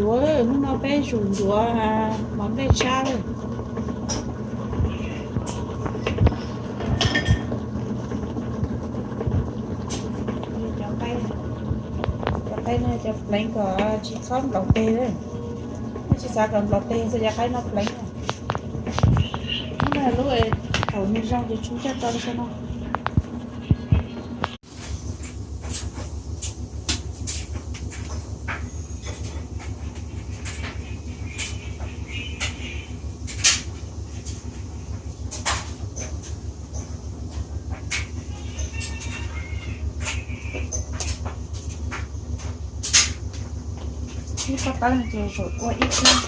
Ncuav, hnub no peb zus ncuav mov nplej tshab lawm. Cov qaib, cov qaib no cov pleev kom tsis txhob nplaum tes lawm. Tsis xav kom nplaum tes, txhua cov qaib no pleev. Hnub no lub thaum nws zoo ces tsuas coj tso li no. Ib pob tawb ces zaum ua ib kub.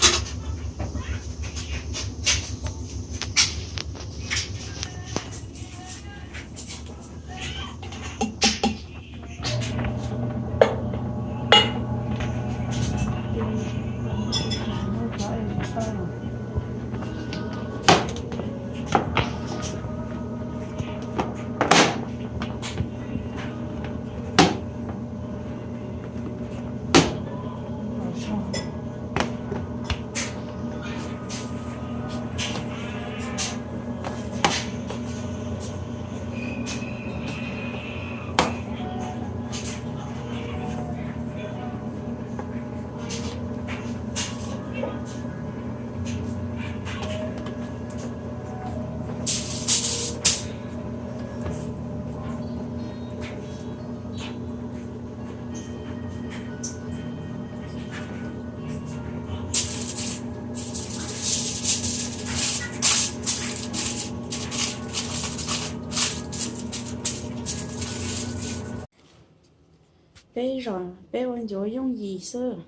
Peb zos peb ua ncuav yooj yim xwb.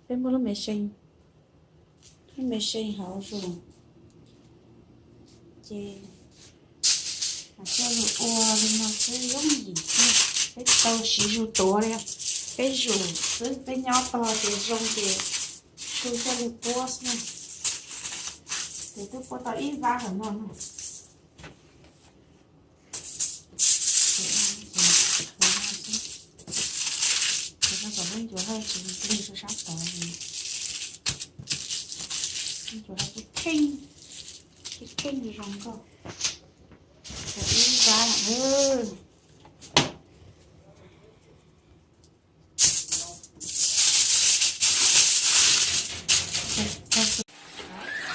Peb muaj lub me see, lub me see hauv zus, ces coj los ua li no xwb yooj yim xwb. Peb tau siv zus tuav li, peb zus xwb, peb nyob tog ces zoo ces su coj li puab xwb na. Ces twb puab tau ib vab hauv no na. Ces no kom lub ncuav haj tsis ntlig rau sab tod, lub ncuav haj kheej, kheej zoo nkauj. Ib vab lawm.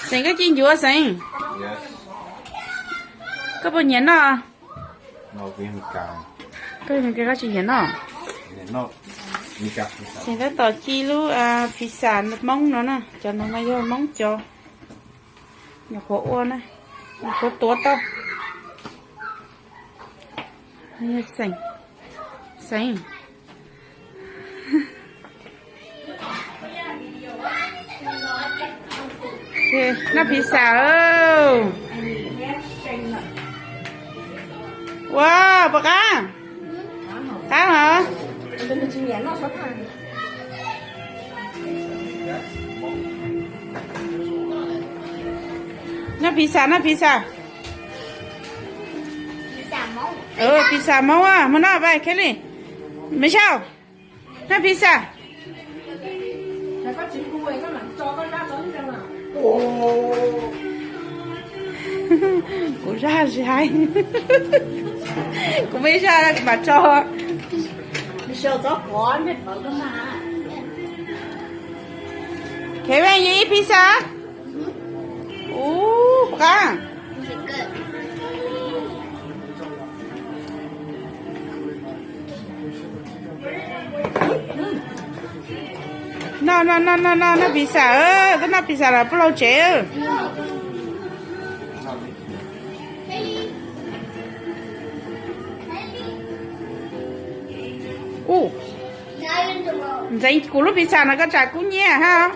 Xeem, koj ci ncuav Xeem? Koj puas nyiam noj? Koj tsis nyiam noj? Xeem tab tom ci lub pizza Hmoob no na, cov no mas yog Hmoob cov nyuam qhuav ua na, nyuam qhuav tuav tau. Xeem, Xeem. Noj pizza. Ua, puas qab? Qab hov? Noj pizza, noj pizza. Pizza Hmoob, mus noj pais Kelly. Me Zaj, noj pizza. Kuv Zaj tsis hais. Kuv me Zaj kuv mam tso. Kevin, you eat pizza? Ub, qab. Noj, noj, noj, noj, noj pizza, koj noj pizza los pub laug tsev. Ub, ntxeev kuv lub pizza no koj tsam kub nyiab hab.